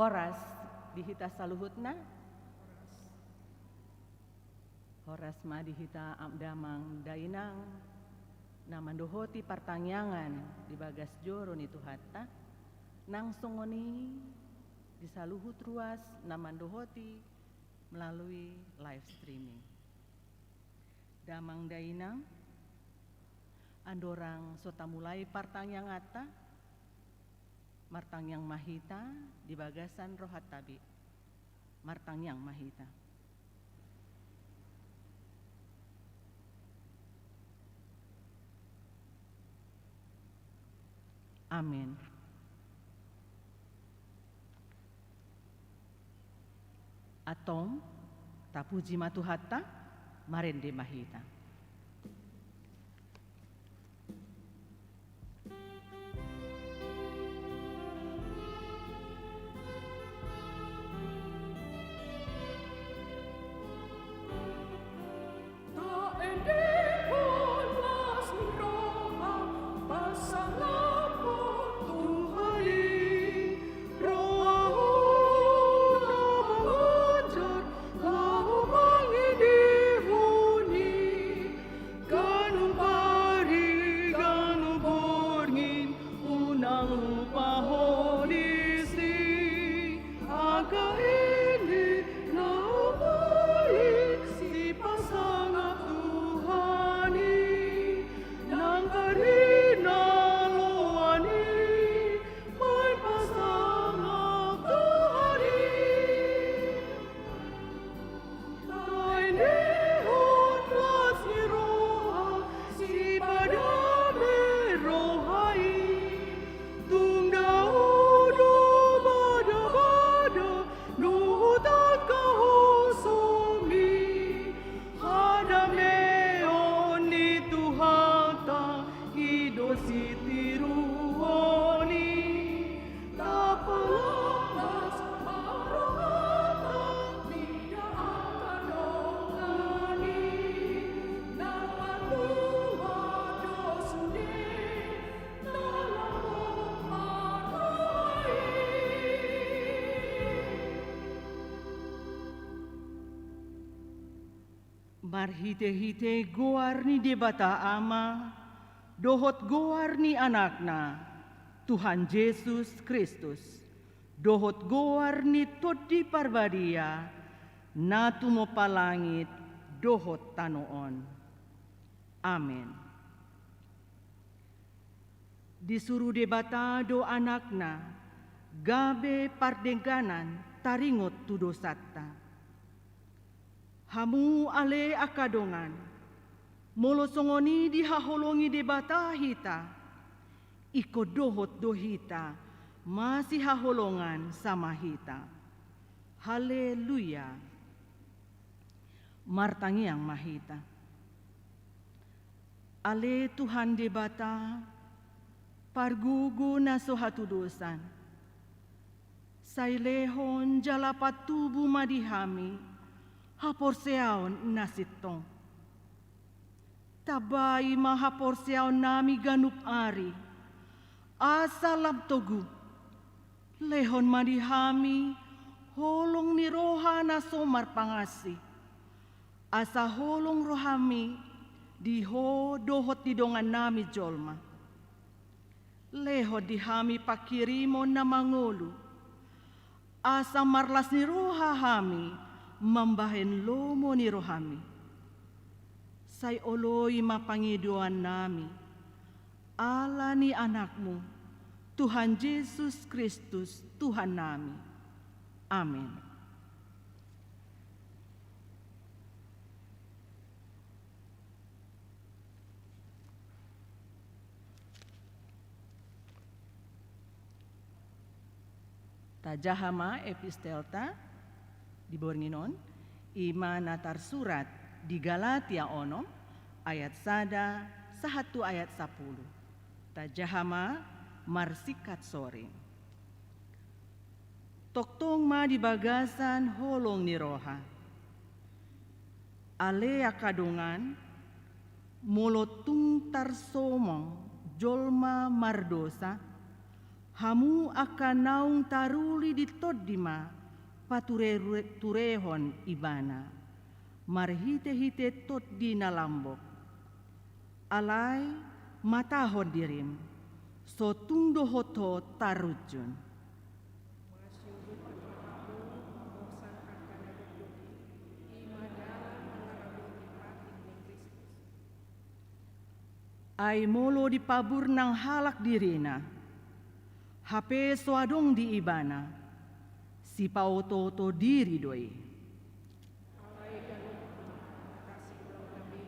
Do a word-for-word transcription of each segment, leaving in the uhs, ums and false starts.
Horas di hita saluhutna. Horas ma di hita, am, damang dainang na mandohoti partangiangan di bagas joro ni Tuhanta, nang songon i di saluhut ruas na mandohoti melalui live streaming. Damang dainang, andorang so tamulai partangianganta, martangiang ma hita di bagasan rohanta be. Martangiang ma hita. Amen. Antong, tapuji ma Tuhanta, marende ma hita. Ganup ari, ganup borngin, unang lupahon disi. Angka ini na hupasahat sipasangap Tuhan i, nang karina loan i, ma hupasangap Tuhan i. Taendehon las ni roha, sipadame roha i. Tung dao do badabada dohot angka hosomi. Hadameon ni Tuhanta i do sitiruon i. Tapalanggas ma rohanta mida angka dongan i, na patua do sude, na lamok ma roha i. Marhitehite goar ni Debata Ama, dohot goar ni Anakna, Tuhan Jesus Kristus, dohot goar ni Tondi Parbadia, na tumompa langit dohot tano on. Amen. Disuru Debata do Anakna, gabe pardengganan taringot tu dosanta. Hamu ale angka dongan, molo songon i dihaholongi Debata hita, ingkon dohot do hita masihaholongan sama hita. Haleluya. Martangiang ma hita. Ale Tuhan Debata, pargogo na so hatudosan, sai lehon jala patubu ma di hami haporseaon na sintong. Tambai ma haporseaonnami ganup ari, asa lam togu. Lehon ma di hami holong ni roha na so marpangansi, asa holong rohami di Ho dohot di dongannami jolma. Lehon di hami panghirimon na mangolu, asa marlas ni roha hami mambahen lomo ni rohami. Sai oloi ma pangidoannami, ala ni Anakmu, Tuhan Jesus Kristus, Tuhannami. Amen. Tajaha ma epistelta di borngin on, i ma na tarsurat di Galatia onom ayat sada sahat tu ayat sapulu. Tajaha ma marsingkat soring. Tongtong ma di bagasan holong ni roha. Ale angka dongan, molo tung tarsomong jolma mardosa, Hamu angka naung taruli di tondi ma pature-, turehon ibana marhite-hite tondi na lambok. Alai matahon dirim, so tung dohot ho tarunjun. Ai molo dipaburnang halak dirina, hape so adong di ibana, sipaoto-oto diri do i. Alai ganup ma na tasiulaona be,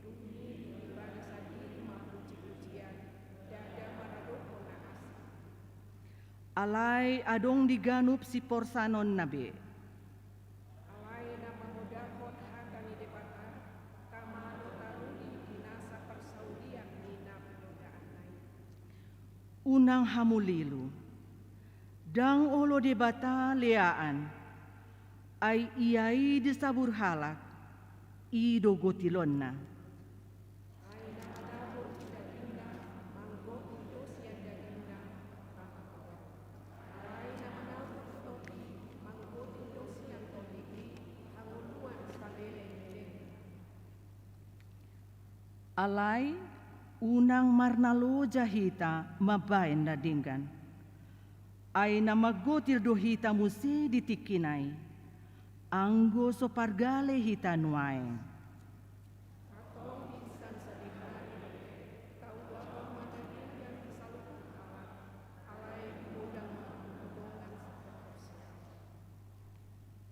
dung i di ibana sandiri ma puji-pujian, ndada maradophon na asing. Alai adong di ganup siporsanonna be. Alai na mangodahon hata ni Debata, tama do taruli di nasa parsaulian ni na pinodaan na i. Unang hamu lilu. Ndang olo Debata leaan, ai ia i disabur halak, i do gotilonna. Ai na manabur di dagingna, manggotil do sian dagingna, alai na manabur di Tondi, manggotil do sian Tondi i hangoluan saleleng-lelengna. Alai unang marnaloja hita mambahen na denggan. Ai na manggotil do hita muse di tingki na i, anggo so pargale hita nuaeng. Antong di san sadihari, taulahon ma na denggan di saluhut halak, alai godang ma tu dongan sapersia.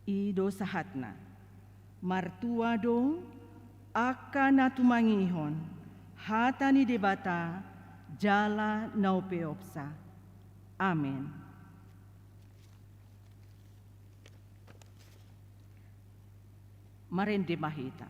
I do sahatna. Martua do angka na tumangihon hata ni Debata jala na umpeopsa. Amen. Marende ma hita.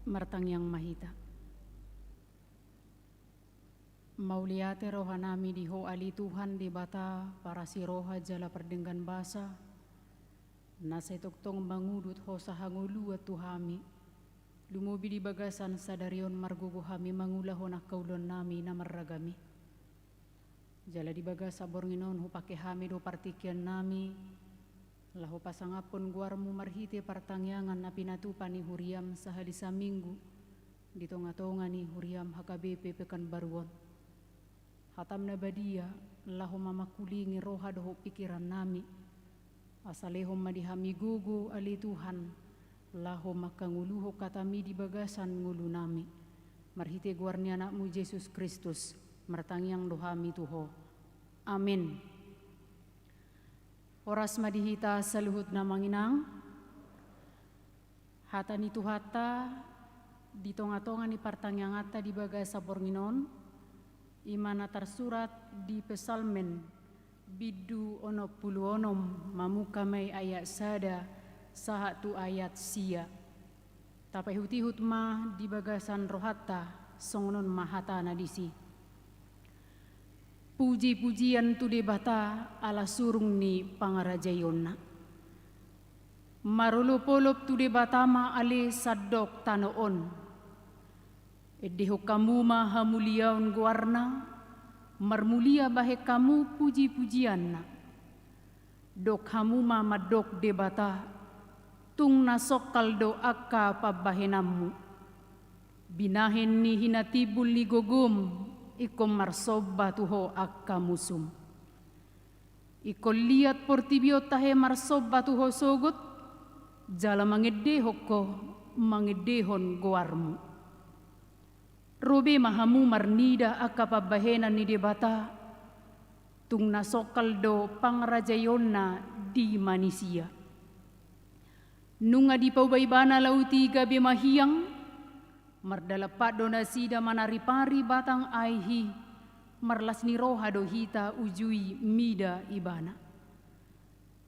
Martangiang ma hita. Mauliate rohanami di Ho ale Tuhan Debata parasi roha jala pardenggan basa, na sai tongtong mangudut hosa hangoluan tu hami, lumobi di bagasan sadari on margogo hami mangulahon angka ulaonnami na marragam i. Jala di bagasan borngin on hupangke hami do partingkiannami, laho pasangaphon goarmu marhite partangiangan na pinatupa ni huriam sahali saminggu di tongatonga ni huriam H K B P Pekanbaru on. Hatam na badia, laho mamangkulingi roha dohot pikirannami. Asa lehon ma di hami gogo ale Tuhan, laho mangkangoluhon hatami di bagasan ngolunami. Marhite goar ni Anakmu Jesus Kristus, martangiang do hami tu Ho. Amin. Horas ma di hita saluhutna amang inang. Hata ni Tuhanta di tongatonga ni partangianganta di bagasan borngin on, i ma na tarsurat di Psalmen bindu onom pulu onom, mamungka ma i ayat sada sahat tu ayat sia. Tapaihutihut ma di bagasan rohanta, songon on ma hatana disi. Puji-pujian tu Debata ala surung ni pangarajaionna. Marolop-olop tu Debata ma ale sandok tano on. Endehon hamu ma hamuliaon goarna, marmulia bahen hamu puji-pujianna. Dok hamu ma mandok Debata, tung na songkal do angka pambahenanmu. Binahen ni hinatimbul ni gogom, ingkon marsomba tu ho angka musum. Ingkon liat portibi on tahe marsomba tu ho sogot, jala mangendehon ho, mangendehon goarmu. Ro be ma hamu marnida angka pambahenan ni Debata, tung na songkal do pangarajaionna di manisia. Nunga dipauba ibana lauti gabe mahiang, mardalan pat do nasida manaripari batang aek i, marlas ni roha do hita ujui mida ibana.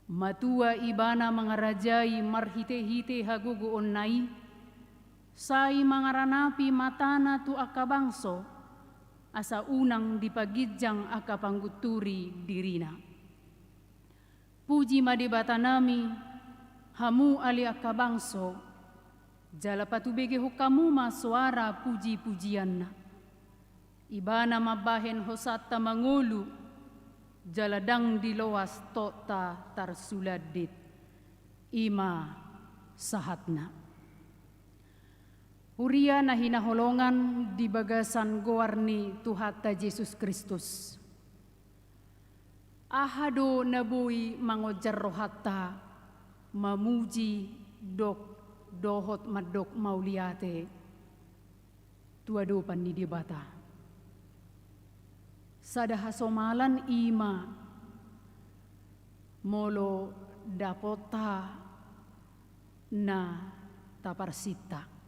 Matua ibana mangarajai marhite-hite hagogoonna i, sai mangaranapi matana tu angka bangso, asa unang dipaginjang angka pangunturi dirina. Puji ma Debatanami, hamu ale angka bangso, jala patubegehon hamu ma soara puji-pujianna. Ibana mambahen hosanta mangolu, jala ndang diloas tokta tarsulandit. I ma sahatna. Huria na hinaholongan di bagasan goar ni Tuhanta Jesus Kristus. Aha do na boi mangonjar rohanta mamuji dok dohot mandok mauliate tu adopan ni Debata. Sada hasomalan i ma molo dapotta na taparsinta.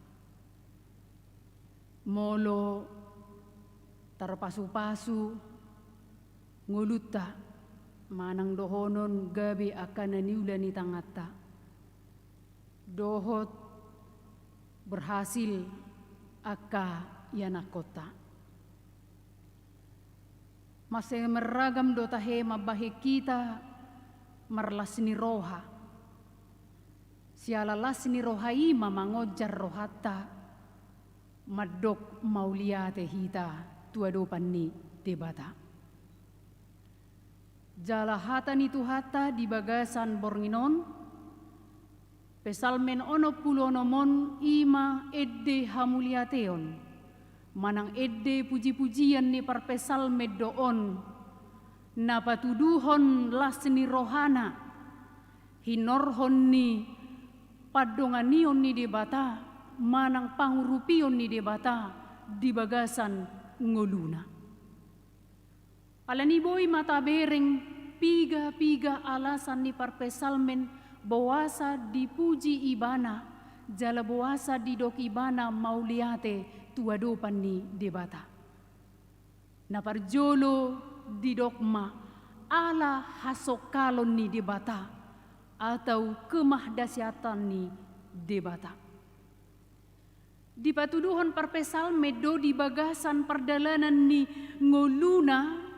Molo tarpasu-pasu ngolunta manang dohonon gabe angka na niula ni tanganta. Dohot berhasil angka ianakkonta. Mansai marragam do tahe mambahen hita marlas ni roha. Siala las ni roha i ma mangonjar rohanta mandok mauliate hita tu adopan ni Debata. Jala hata ni Tuhanta di bagasan borngin on, Psalmen onom pulu onom on i ma ende hamuliateon, manang ende puji-pujian ni parpsalmen do on, na patuduhon las ni rohana, hinorhon ni pandonganion ni Debata, manang pangurupion ni Debata di bagasan ngoluna. Alani boi ma tabereng piga-piga alasan ni parpsalmen boasa dipuji ibana, jala boasa didok ibana mauliate tu adopan ni Debata. Na parjolo didok ma ala hasongkalon ni Debata atau kemahdasyanan ni Debata. Dipatuduhon parpsalmen do di bagasan pardalanan ni ngoluna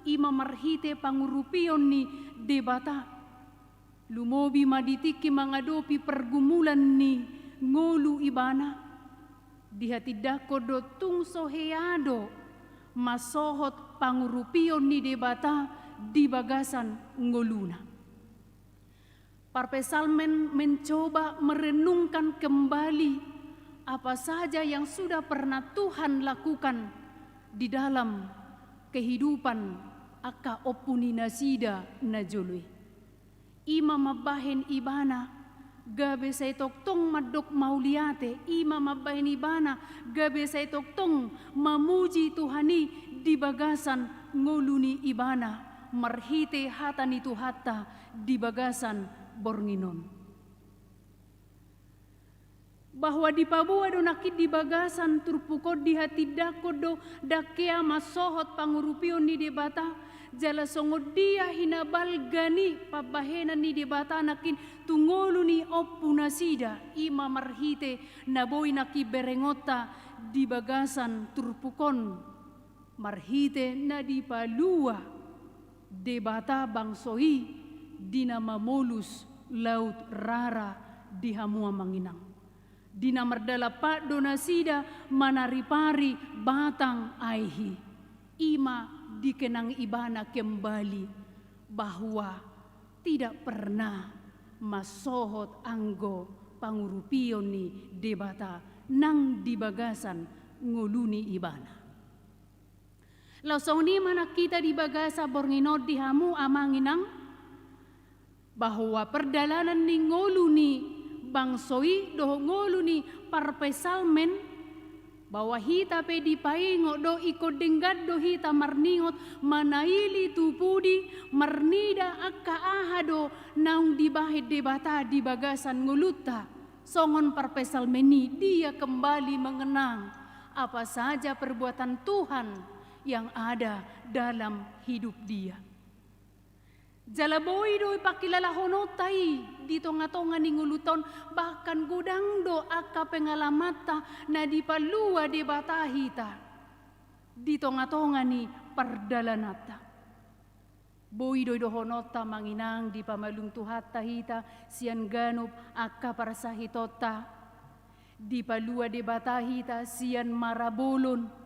i ma marhite pangurupion ni Debata. Lumobi ma di tingki mangadopi pergumulan ni ngolu ibana. Dihatindangkon do tung so hea do mansohot pangurupion ni Debata di bagasan ngoluna. Parpsalmen mencoba merenungkan kembali apa saja yang sudah pernah Tuhan lakukan di dalam kehidupan angka ompu ni nasida na jolo i. I ma mambahen ibana gabe sai tongtong mandok mauliate, i ma mambahen ibana gabe sai tongtong mamuji Tuhan i di bagasan ngolu ni ibana marhite hata ni Tuhanta di bagasan borngin on. Bahwa dipaboa do nangkin di bagasan turpuk on dihatindangkon do ndang hea mansohot pangurupion ni Debata, jala songon dia hinabalga ni pambahenan ni Debata nangkin tu ngolu ni ompu nasida, i ma marhite na boi nangkin berengonta di bagasan turpuk on. Marhite na dipalua Debata bangso i di na mamolus laut rara di hamu amang inang. Di na mardalapak do nasida manaripari batang aek i. I ma dikenang ibana kembali bahwa tidak pernah mansohot anggo pangurupion ni Debata nang di bagasan ngolu ni ibana. Laos songon i ma nang hita di bagasan borngin on di hamu amang inang, bahwa pardalanan ni ngolu ni bangso i dohot ngolu ni parpsalmen, bahwa hita pe dipaingot do, ingkon denggan do hita marningot, manaili tu pudi, marnida angka aha do naung dibahen Debata di bagasan ngolunta. Songon parpsalmen i, dia kembali mengenang apa saja perbuatan Tuhan yang ada dalam hidup dia. Jala boi do pangkilalahononta i di tongatonga ni ngolunta on, bahkan godang do angka pengalamanta na dipalua Debata hita di tongatonga ni pardalananta. Boi do dohononta amang inang dipamalum Tuhanta hita sian ganup angka parsahitonta. Dipalua Debata hita sian marabolon.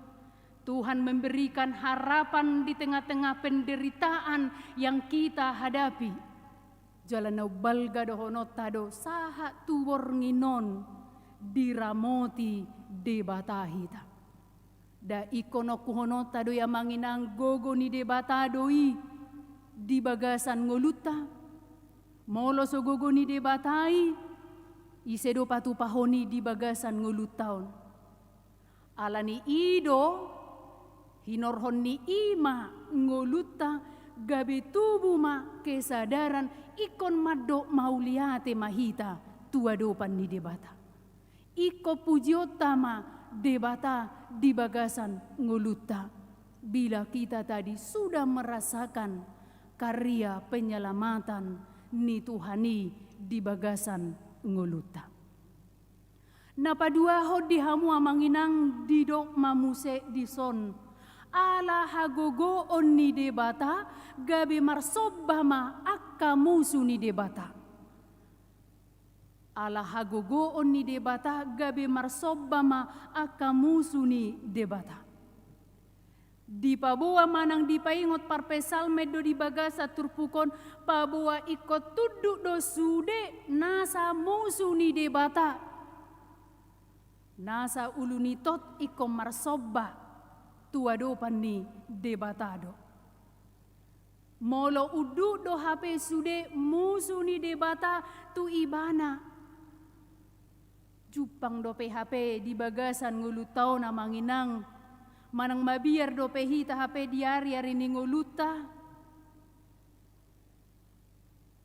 Tuhan memberikan harapan di tengah-tengah penderitaan yang kita hadapi. Jala na umbalga dohononta do sahat tu borngin on diramoti Debata hita. Nda ingkon ongkuhononta do i amang inang, gogo ni Debata do i di bagasan ngolunta. Molo so gogo ni Debata i, ise do patupahon i di bagasan ngolunta on? Ala ni i do, hinorhon ni i ma ngolunta, gabe tubu ma kesadaran, ingkon mandok mauliate ma hita tu adopan ni Debata. Ingkon pujionta ma Debata di bagasan ngolunta. Bila kita tadi sudah merasakan karya penyelamatan ni Tuhan i di bagasan ngolunta. Na paduahon di hamu amang inang, didok ma muse dison, ala hagogoon ni Debata gabe marsomba ma angka musu ni Debata. Ala hagogoon ni Debata gabe marsomba ma angka musu ni Debata. Dipaboa manang dipaingot parpsalmen do di bagasan turpuk on, paboa ingkon tunduk do sude nasa musu ni Debata. Nasa ulu ni tot ingkon marsomba tu adopan ni Debata do. Molo unduk do hape sude musu ni Debata tu ibana, jumpang dope hape di bagasan ngolunta on amang inang, manang mabiar dope hita hape di ariari ni ngolunta.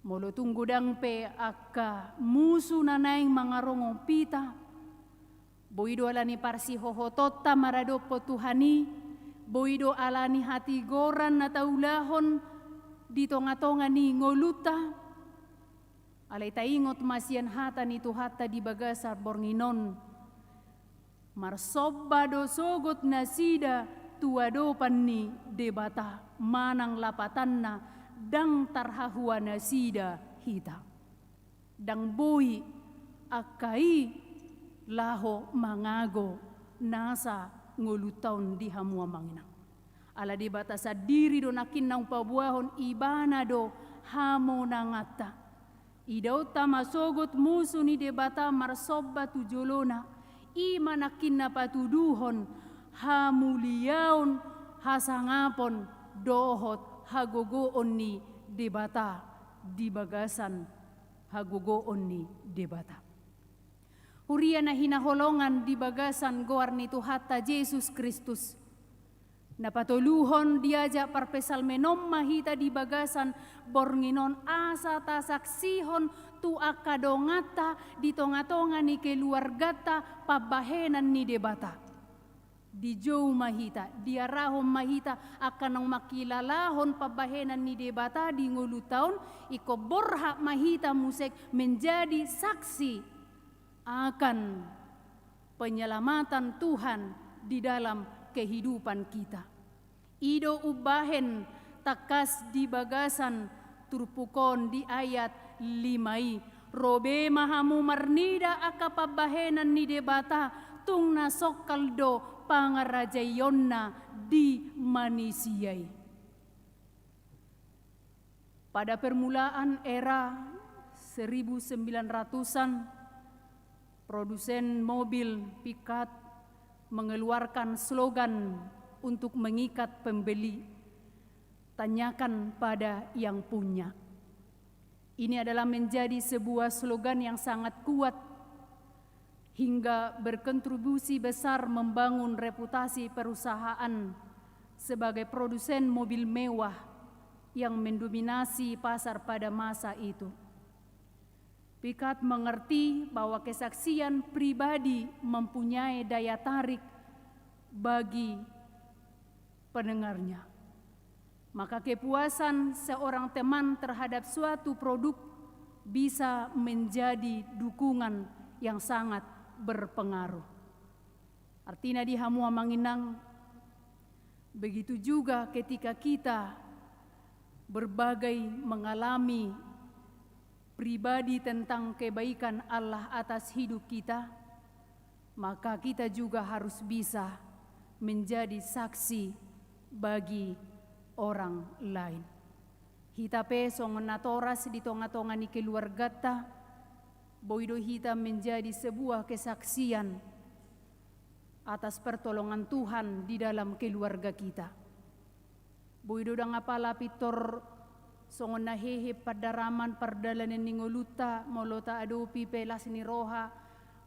Molo tung godang pe angka musu na naeng mangarongopi hita, boi do ala ni parsihohotonta maradophon Tuhan i, boi do ala ni hatigoran na taulahon di tongatonga ni ngolunta. Alai taingot ma sian hata ni Tuhanta di bagasan borngin on, marsomba do sogot nasida tu adopan ni Debata, manang lapatanna, ndang tarhahua nasida hita. Ndang boi angka i laho mangago nasa ngolunta on di hamu amang inang. Ala Debata sandiri do nangkin naung paboahon, ibana do hamonanganta. Idaonta ma sogot musu ni Debata marsomba tu jolona, i ma nangkin na patuduhon hamuliaon, hasangapon dohot hagogoon ni Debata di bagasan hagogoon ni Debata. Huria na hinaholongan di bagasan goar ni Tuhanta Jesus Kristus. Na patoluhon, diajak parpsalmen on ma hita di bagasan borngin on asa tasaksihon tu angka donganta di tongatonga ni keluarganta pambahenan ni Debata. Dijou ma hita, diarahon ma hita angka naung mangkilalahon pambahenan ni Debata di ngolunta on, ingkon borhat ma hita muse menjadi saksi akan penyelamatan Tuhan di dalam kehidupan kita. I do umbahen tangkas di bagasan turpuk on di ayat lima i, ro be ma hamu marnida angka pambahenan ni Debata, tung na songkal do pangarajaionna di manisia i. Pada permulaan era seribu sembilan ratusan, produsen mobil Pickup mengeluarkan slogan untuk mengikat pembeli, "Tanyakan pada yang punya." Ini adalah menjadi sebuah slogan yang sangat kuat hingga berkontribusi besar membangun reputasi perusahaan sebagai produsen mobil mewah yang mendominasi pasar pada masa itu. Pickup mengerti bahwa kesaksian pribadi mempunyai daya tarik bagi pendengarnya. Maka kepuasan seorang teman terhadap suatu produk bisa menjadi dukungan yang sangat berpengaruh. Artina di hamu amang inang, begitu juga ketika kita berbagai mengalami pribadi tentang kebaikan Allah atas hidup kita, maka kita juga harus bisa menjadi saksi bagi orang lain. Hita pe songon natoras di tonga-tonga ni keluarganta, boi do hita menjadi sebuah kesaksian atas pertolongan Tuhan di dalam keluarga kita. Boi do ndang apala pintor songon na hehe pandaraman pardalanan ni ngolunta, molo taadopi pe las ni roha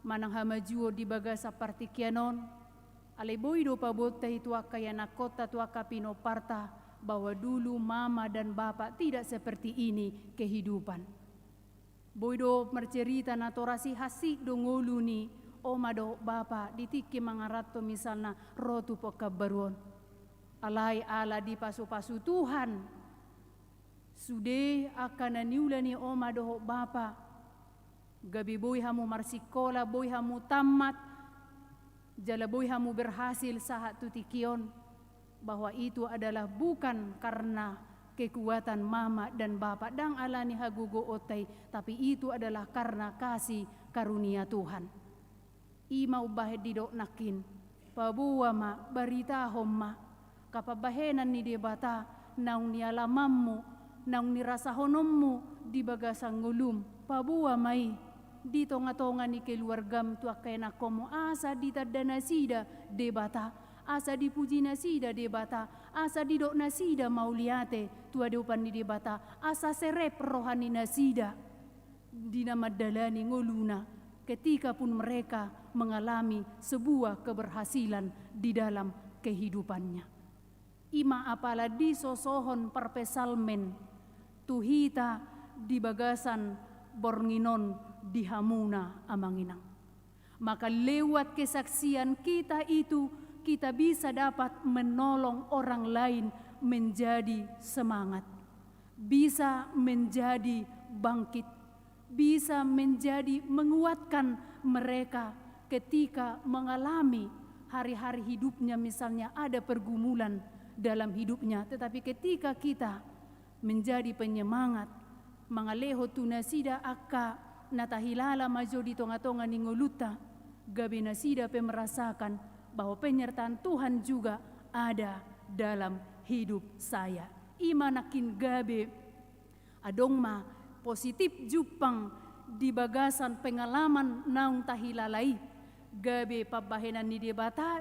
manang hamajuon di bagasan partingkian on. Alai boi do paboanta i tu angka ianakkonta, tu angka pinomparta, bahwa dulu mama dan bapa tidak seperti ini kehidupan. Boi do marcerita natoras i, hansit do ngolu ni oma dohot bapa di tingki mangaranto misalna ro tu Pekanbaru on. Alai ala dipasupasu Tuhan sude angka na niula ni oma dohot bapa, gabe boi hamu marsikola, boi hamu tammat, jala boi hamu berhasil sahat tu tingki on, bahwa itu adalah bukan karena kekuatan mama dan bapa, ndang ala ni hagogoonta i, tapi itu adalah karena kasih karunia Tuhan. I ma umbahen didok nangkin, paboa ma, baritahon ma angka pambahenan ni Debata naung nialamanmu, naung nirasahononmu di bagasan ngolum. Paboa ma i di tonga-tonga ni keluargam tu angka ianakkonmu, asa ditanda nasida Debata, asa dipuji nasida Debata, asa didok nasida mauliate tu adopan ni Debata, asa serep roha ni nasida di na mandalani ngoluna, ketika pun mereka mengalami sebuah keberhasilan di dalam kehidupannya. I ma apala disosohon parpsalmen tu hita di bagasan borngin on di hamuna amang inang. Maka lewat kesaksian kita itu, kita bisa dapat menolong orang lain menjadi semangat, bisa menjadi bangkit, bisa menjadi menguatkan mereka ketika mengalami hari-hari hidupnya, misalnya ada pergumulan dalam hidupnya. Tetapi ketika kita menjadi penyemangat, mangalehon tu nasida angka na tahilala ma jo di tonga-tonga ni ngolunta, gabe nasida pe merasakan bahwa penyertaan Tuhan juga ada dalam hidup saya. I ma nangkin gabe adong ma positif jumpang di bagasan pengalaman naung tahilala i, gabe pambahenan ni Debata,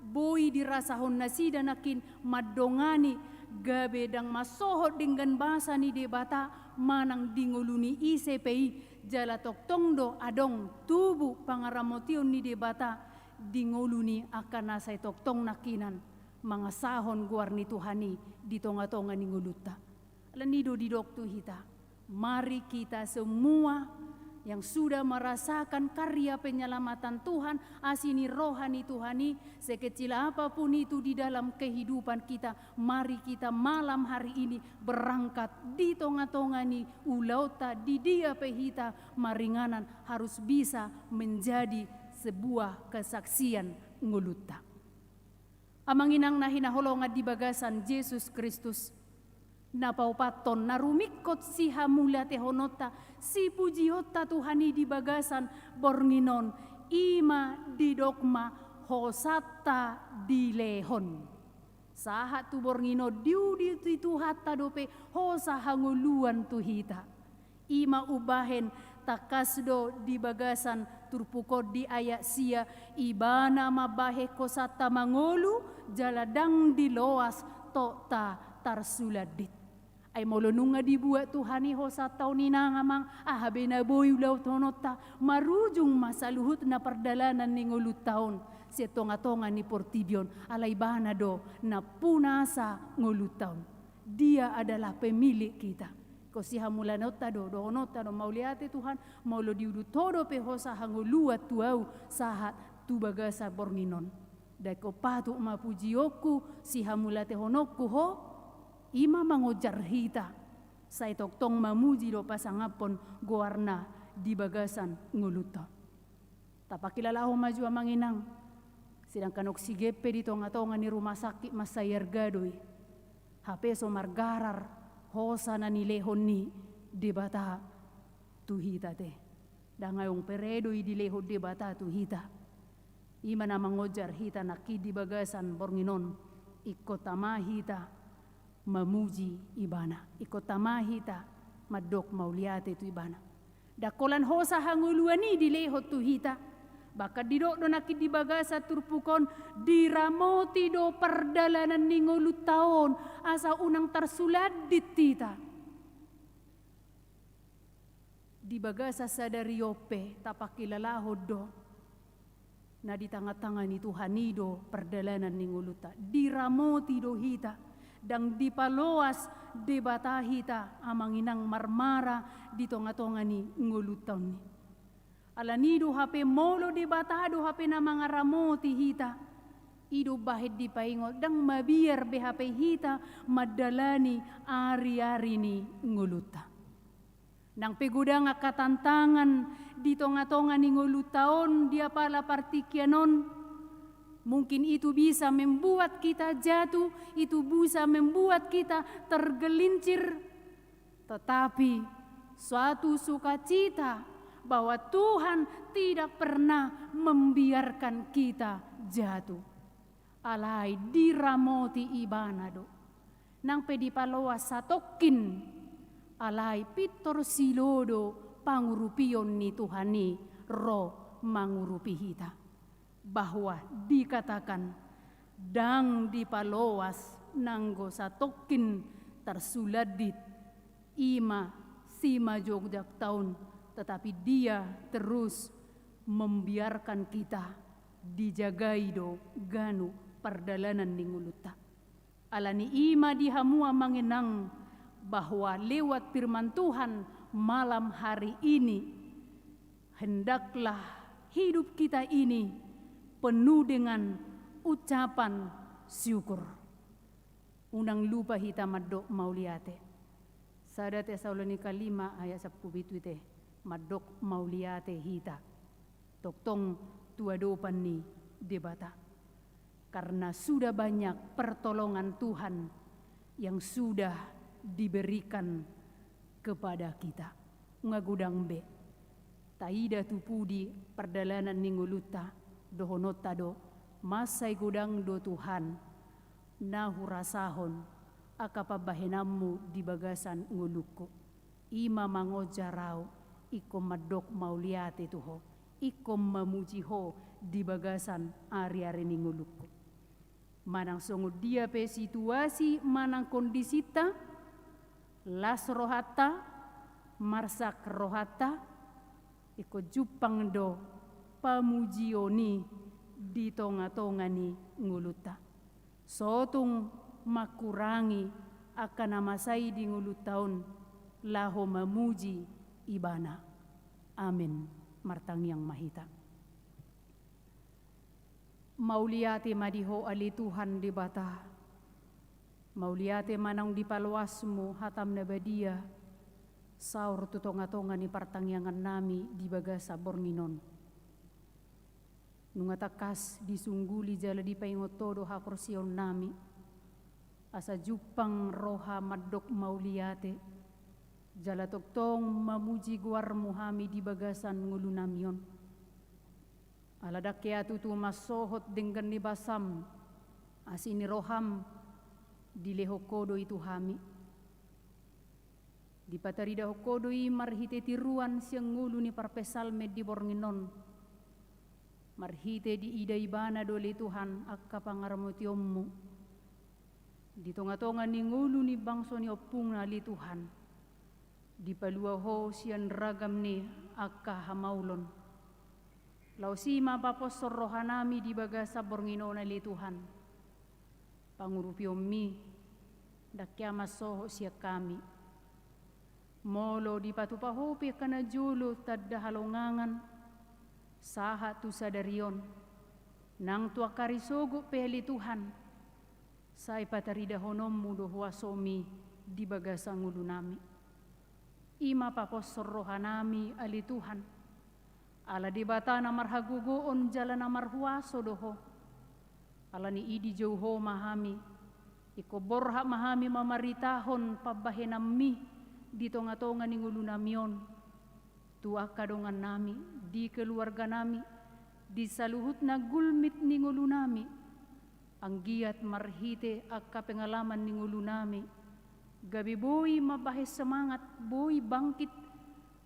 boi dirasahon nasida nangkin mandongani, gabe ndang mansohot denggan basa ni Debata manang di ngolu ni ise pe i, jala tongtong do adong tubu pangaramotion ni Debata di ngolu ni angka na sai tongtong nangkinan mangasahon goar ni Tuhan i di tonga-tonga ni ngolunta. Alani do didok tu hita, mari kita semua yang sudah merasakan karya penyelamatan Tuhan, asi ni roha ni Tuhan i, sekecil apapun itu di dalam kehidupan kita, mari kita malam hari ini berangkat di tonga-tonga ni ulaonta, di dia pe hita maringanan, harus bisa menjadi sebuah kesaksian ngolunta. Amang inang na hinaholongan di bagasan Jesus Kristus, na paopathon na rumingkot sihamauliatehononta, sipujionta Tuhan i di bagasan borngin on, i ma didok ma hosanta dilehon. Sahat tu borngin on diuduti Tuhanta dope hosa hangoluan tu hita. I ma umbahen tangkas do di bagasan turpuk on di ayat sia, Ibana mambahen hosanta mangolu, jala ndang diloas tokta tarsulandit. Ai molo nunga dibuat Tuhan i hosanta on inang amang, aha be na boi ulaononta, marujung ma saluhutna pardalanan ni ngolunta on sian tongatonga ni portibi on, ala Ibana do nampuna asa ngolunta on. Dia adalah pemilik kita. Ingkon sihamauliateonta do, dohononta do, mauliate Tuhan, molo diudut Ho dope hosa hangoluan tu ahu sahat tu bagasan borngin on. Ndang ingkon patut ma pujionku, sihamauliatehononku Ho, i ma mangonjar hita. Sai tongtong mamuji dohot pasangaphon goarna di bagasan ngolunta on. Tapangkilalahon ma jo amang inang, sedangkan oksigen pe di tongatonga ni rumah sakit mansai arga do i. Hape so margarar hosa na nilehon ni Debata tu hita te. Ndang adong pe re do i dilehon Debata tu hita. I ma na mangonjar hita nangkin di bagasan borngin on, ingkon tama hita mamuji Ibana. Ingkon tama hita mandok mauliate tu Ibana. Ndang holan hosa hangoluan i dilehon tu hita. Bahkan didok do nangkin di bagasan turpuk on, diramoti do pardalanan ni ngolunta on, asa unang tarsulandit hita. Di bagasan sadari on pe tapangkilalahon do na di tangatanga ni Tuhan i do pardalanan ni ngolunta. Diramoti do hita, ndang dipaloas Debata hita amang inang marmara di tongatonga ni ngolunta on i. Alani do hape molo Debata do hape na mangaramoti hita, i do bahen dipaingot ndang mabiar be hape hita mandalani ariari ni ngolunta. Nang pe godang angka tantangan di tongatonga ni ngolunta on di apala partingkian on, mungkin itu bisa membuat kita jatuh, itu bisa membuat kita tergelincir. Tetapi suatu sukacita bahwa Tuhan tidak pernah membiarkan kita jatuh. Alai diramoti Ibana do. Nang pe dipaloas satongkin, alai pintor silolo pangurupion ni Tuhan i ro mangurupi hita. Bahwa dikatakan, ndang dipaloas nanggo satongkin tarsulandit, i ma simanjujungta on, tetapi Dia terus membiarkan kita, dijagai do ganup pardalanan ni ngolunta. Alani i ma di hamu amang inang, bahwa lewat firman Tuhan malam hari ini, hendaklah hidup kita ini penuh dengan ucapan syukur. Unang lupa hita mandok mauliate. Sada Tesalonika lima ayat sampulu pitu i te, mandok mauliate hita tongtong tu adopan ni Debata. Karena sudah banyak pertolongan Tuhan yang sudah diberikan kepada kita. Nunga godang be taida tu pudi pardalanan ni ngolunta, dohononta do, mansai godang do Tuhan na hurasahon angka pambahenanmu di bagasan ngolungku. I ma mangonjar ahu ingkon mandok mauliate tu Ho, ingkon mamuji Ho di bagasan ariari ni ngolungku. Manang songon dia pe situasi manang kondisinta, las rohanta, marsak rohanta, ingkon jumpang do pamujion i di tongatonga ni ngolunta. So tung mangkurangi angka na masa i di ngolunta on laho mamuji Ibana. Amen. Martangiang ma hita. Mauliate ma di Ho ale Tuhan Debata. Mauliate ma naung dipaloasmu hatam na badia saur tu tongatonga ni partangiangannami di bagasan borngin on. Nunga tangkas disungguli jala dipaingot Ho do haporseaonnami, asa jumpang roha mandok mauliate, jala tongtong mamuji goarMu hami di bagasan ngolunami on. Ala ndang hea tutu mansohot denggan ni basam, asi ni roham, dilehon Ho do i tu hami. Dipataridahon Ho do i marhite tiruan sian ngolu ni parpsalmen di borngin on, marhite diida ibana do ale Tuhan angka pangaramotionMu di tongatonga ni ngolu ni bangso ni ompungna ale Tuhan. Dipalua Ho sian ragam ni angka hamaolon. Laos i ma paposhon rohanami di bagasan borngin on ale Tuhan. PangurupionMi, ndang hea mansohot sian hami. Molo dipatupa Ho pe angka na jolo tanda halongangan, sahat tu sadari on, nang tu angka ari sogot pe ale Tuhan, sai pataridahononMu do huasoMi di bagasan ngolunami. I ma paposhon rohanami ale Tuhan. Ala Debata na marhagogoon jala na marhuaso do Ho. Ala ni i dijou Ho ma hami. Ingkon borhat ma hami mamaritahon pambahenanMi di tongatonga ni ngolunami on. Tu angka dongannami, di keluarganami, di saluhutna gulmit ni ngolunami. Anggiat marhite angka pengalaman ni ngolunami, gabe boi mambahen semangat, boi bangkit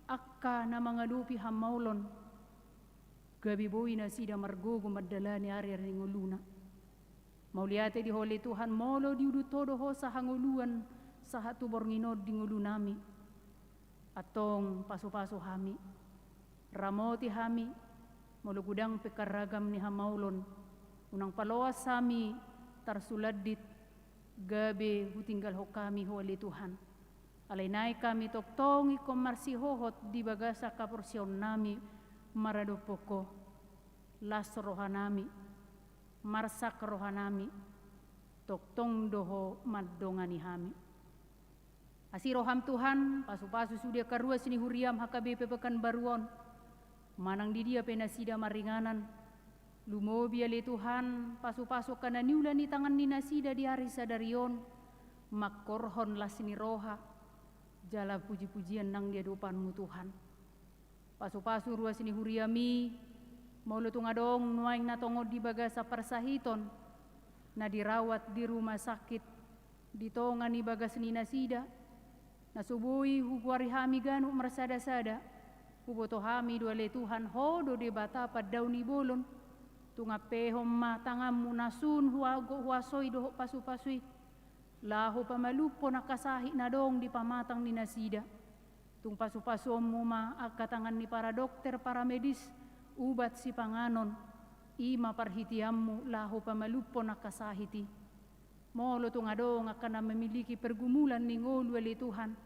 angka na mangadopi hamaolon, gabe boi nasida margogo mandalani ariari ni ngoluna. Mauliate di Ho ale Tuhan, molo diudut Ho do hosa hangoluan sahat tu borngin on di ngolunami. Antong pasupasu hami, ramoti hami, molo godang pe angka ragam ni hamaolon, unang paloas hami tarsulandit, gabe hutinggalhon hami Ho ale Tuhan. Alai naeng hami tongtong ingkon marsihohot di bagasan haporseaonnami maradophon Ho. Las rohanami, marsak rohanami, tongtong do Ho mandongani hami. Asi roham Tuhan, pasupasu sude angka ruas ni huriam H K B P Pekanbaru on. Manang di dia pe nasida maringanan, lumobi ale Tuhan, pasupasu angka na niula ni tangan ni nasida di ari sadari on, mangkorhon las ni roha, jala pujipujian nang di adopanMu Tuhan. Pasupasu ruas ni huriami, molo tung adong nuaeng na tongon di bagasan parsahiton, na dirawat di rumah sakit, di tonga ni bagas ni nasida, na so boi hugoari hami ganup marsadasada, huboto hami do ale Tuhan, Ho do Debata pandao ni bolon, tung ampehon ma tanganMu na sun huago huasoi dohot pasupasui, laho pamalumhon angka sahit na adong di pamatang ni nasida. Tung pasupasuonMu ma angka tangan ni para dokter, para medis, ubat sipanganon, i ma parhiteanMu laho pamalumhon angka sahit i. Molo tung adong angka na memiliki pergumulan ni ngolu ale Tuhan,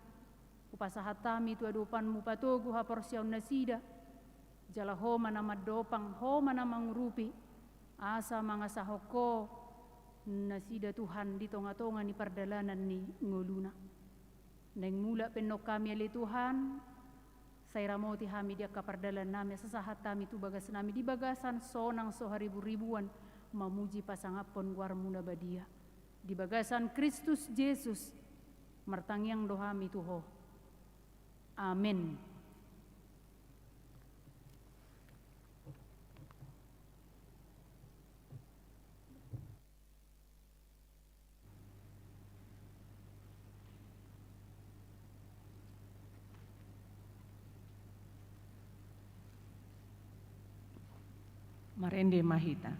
hupasahat hami tu adopanMu patogu haporseaon nasida, jala Ho ma na mandopang, Ho ma na mangurupi, asa mangasahon Ho nasida Tuhan di tongatonga ni pardalanan ni ngoluna. Naeng mulak pe annon hami ale Tuhan, sai ramoti hami di angka pardalannami, asa sahat hami tu bagasnami di bagasan sonang so hariburibuan, mamuji pasangaphon goarMu na badia. Di bagasan Kristus Jesus, martangiang do hami tu Ho. Amen. Marende ma hita.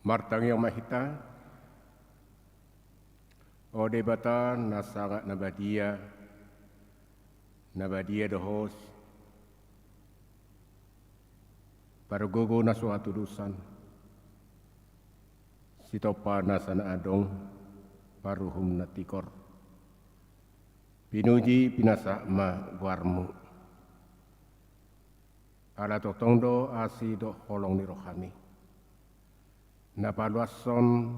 Martangiang ma hita. O Debata na sangat na badia, na badia do Ho, pargogo na so hatudosan, sitompa nasa na adong, paruhum na tigor. Pinuji pinasahat ma goarmu. Ala tongtong do asi dohot holong ni rohami na paluashon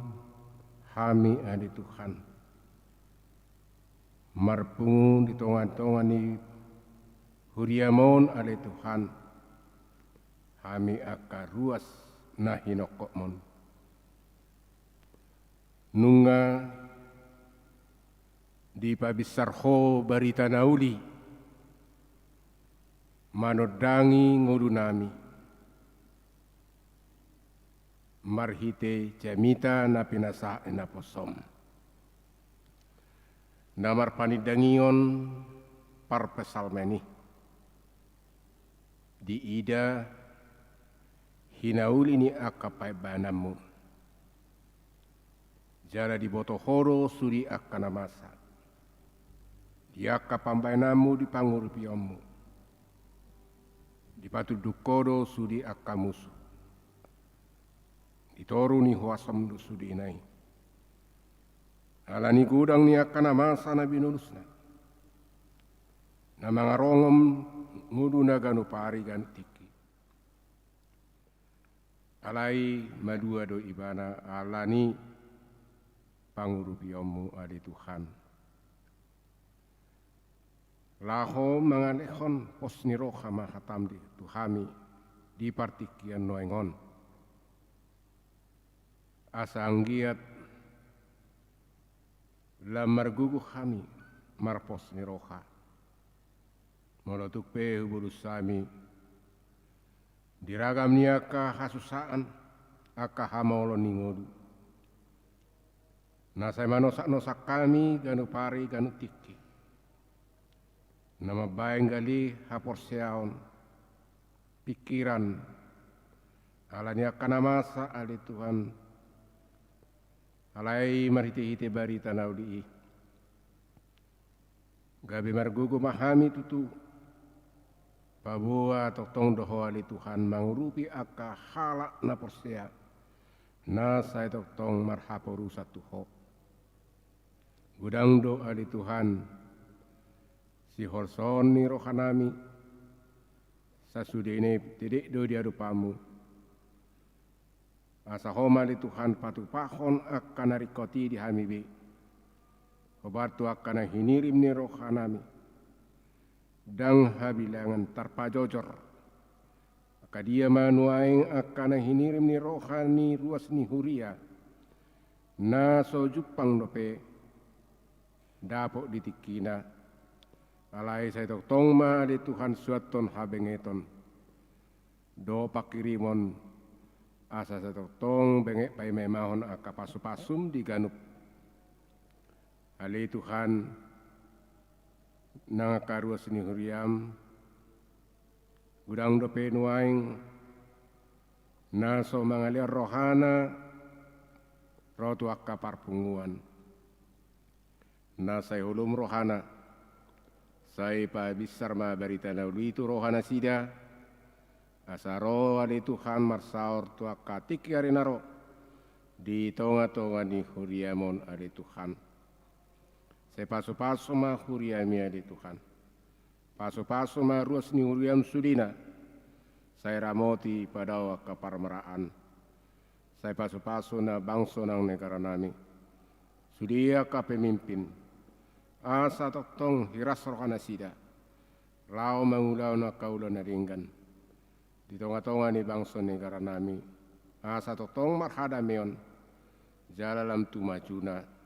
hami ale Tuhan, marpungu di tongatonga ni huriam on ale Tuhan, hami angka ruas na hinongkopmon. Nunga dipabinsar Ho barita na uli manondangi ngolunami marhite jamita na pinasahat ni naposom na marpanindangihon parpsalmen i. Diida hinauli ni angka pambahenanmu, jala diboto Ho do sude angka na masa di angka pambahenanmu di pangurupionmu. Dipatunduk Ho do sude angka musu di toru ni huasom do sudena i. Ala ni godang ni angka na masa na binolusna, na mangarongom ngoluna ganup ari ganup tingki. Alai malua do ibana ala ni pangurupionmu ale Tuhan, laho mangalehon pos ni roha ma hatam di tu hami di partingkian nuaeng on. Asa anggiat lam margogo hami marpos ni roha molo tung pe hubolus hami di ragam ni angka hasusaan, angka hamaolon ni ngolu na sai manosaknosak hami ganup ari ganup tingki, na mambahen gale haporseaon, pingkiran, ala ni angka na masa ale Tuhan. Alai marhitehite barita na uli i gabe margogo ma hami tutu paboa tongtong do Ho ale Tuhan mangurupi angka halak na porsea na sai tongtong marhaporusan tu Ho. Godang do ale Tuhan siholsoon ni rohanami, sasudena i tedek do di adopanmu. Asa Ho ma ale Tuhan patupahon angka na ringkot i di hami be, hombar tu angka na hinirim ni rohanami. Ndang habilangan tarpajojor angka dia ma nuaeng angka na hinirim ni roha ni ruas ni huria na so jumpang dope dapot di tingkina. Alai sai tongtong ma ale Tuhan suanhon habengeton dohot pangkirimon, asa sai tongtong benget paimaimahon angka pasupasum di ganup ale Tuhan nang angka ruas ni huriam. Godang dope nuaeng na so mangalehon rohana ro tu angka parpunguan. Na sai holom rohana, sai pabinsar ma barita na uli i tu rohanasida, asa ro ale Tuhan marsaor tu angka tingki ari na ro di tongatonga ni huriam on ale Tuhan. Sai pasupasu ma huriami ale Tuhan. Pasupasu ma ruas ni huriam sudena. Sai ramoti padao angka parmaraan. Sai pasupasu na bangso nang negaranami, sude angka pemimpin, asa tongtong hiras rohanasida laho mangulahon angka ulaon na denggan di tongatonga ni bangso negaranami, asa tongtong marhadameon jala lam tu majuna.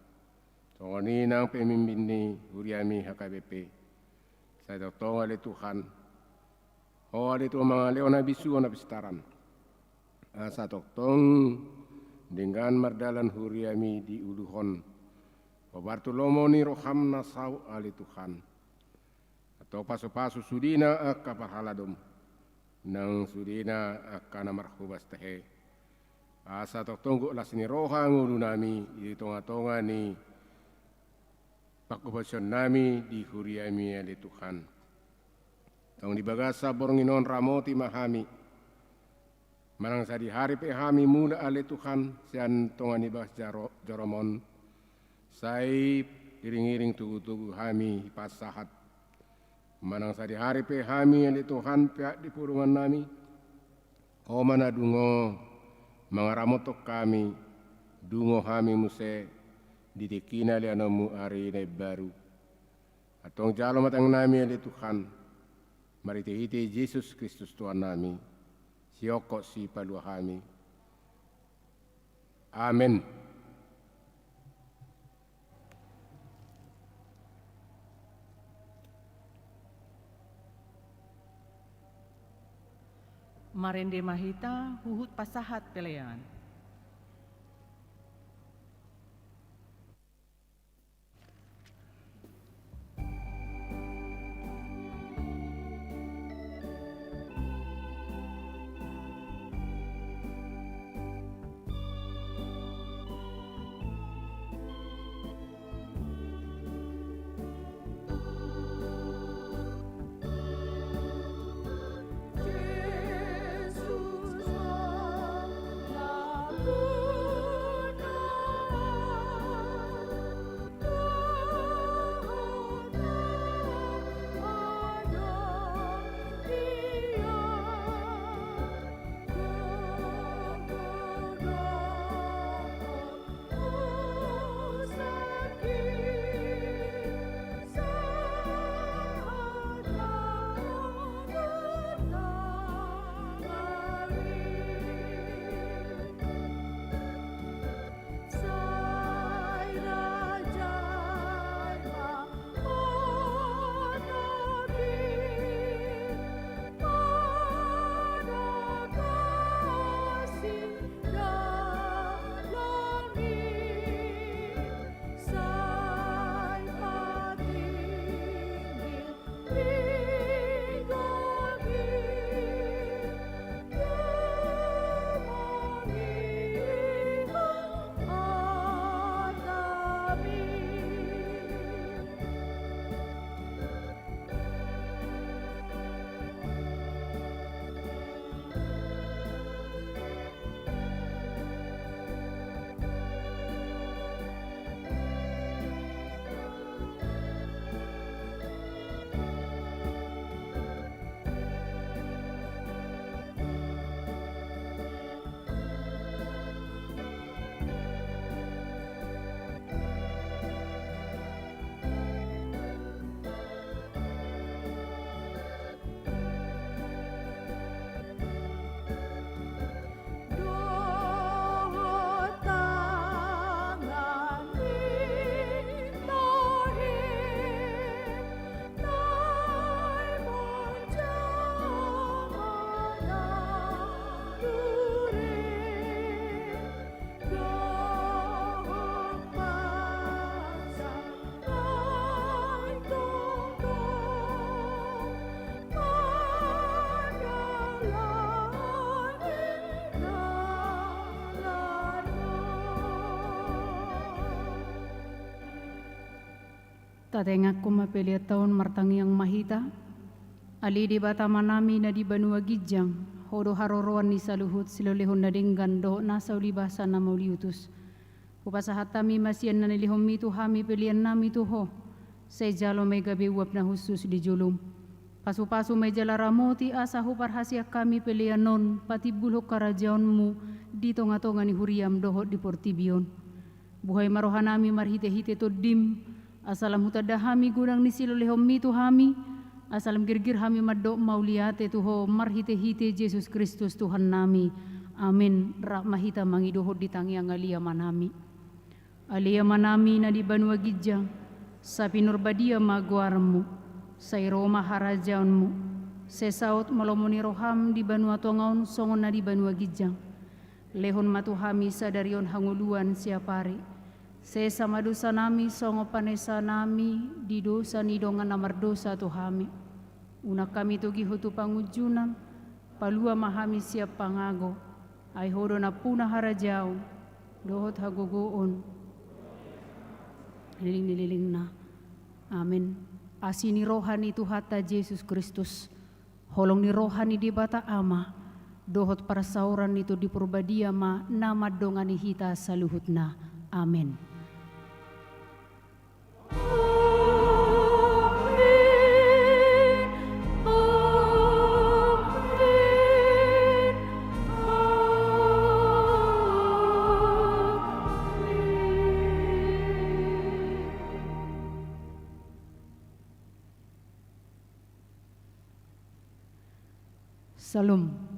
Songon i nang pemimpin ni huriami H K B P, sai tongtong ale Tuhan Ho ale Tuhan mangalehon habisuhon hapistaran, asa tongtong denggan mardalan huriami diuluhon hombar tu lomo ni roham na saut ale Tuhan. Antong pasupasu sudena angka parhaladom nang sudena angka na marhobas tahe. Asa tongtong gok las ni roha ngolunami di tongatonga ni panghobasion nami di huriami ale Tuhan. Tong di bagasan borngin on ramoti ma hami. Manang sadihari pe hami mulak ale Tuhan sian tonga ni bagas jaro-, jarom on, sai iring-iring tugu-tugu hami pasahat. Manang sadihari pe hami ale Tuhan peak di pudungannami, Ho ma na dungo mangaramothon hami, dungo hami muse di tingki na leanonmu ari na imbaru. Antong jalo ma tangiangnami ale Tuhan, marhite-hite Jesus Kristus Tuhannami, sihok sipalua hami. Amen. Marende ma hita huhut pasahat pelean. Tatengakkon ma pelean ta on, martangiang ma hita. Ale Debata Amanami na di banua ginjang, Ho do haroroan ni saluhut silehonlehon na denggan dohot nasa ulibasa na mauliutus. Hupasahat hami ma sian na nilehonmi tu hami peleannami tu Ho, sai jalo ma i gabe uap na hushus di jolom. Pasupasu ma i jala ramoti asa huparhaseang hami pelean on patimbulhon harajaonmu di tongatonga ni huriam dohot di portibi on. Buhai ma rohanami marhitehite Tondim, asa lam hutanda hami godang ni silehonlehonmi tu hami, asa lam girgir hami mandok mauliate tu Ho marhitehite Jesus Kristus Tuhannami. Amen. Rap ma hita mangidohon di tangiang Ale Amanami. Ale Amanami na di banua ginjang, sai pinurbadia ma goarmu, sai ro ma harajaonmu, sai saut ma lomo ni roham di banua tonga on songon na di banua ginjang. Lehon ma tu hami sadari on hangoluan siapari. Sesa ma dosanami songon panesanami di dosa ni dongan na mardosa tu hami. Unang hami togihon tu pangunjunan, palua ma hami sian pangago. Ai Ho do nampuna harajaon dohot hagogoon leleng ni lelengna. Amen. Asi ni roha ni Tuhanta Jesus Kristus, holong ni roha ni Debata Ama, dohot parsaoran ni Tondi Porbadia ma na mandongani hita saluhutna. Amen. Syalom.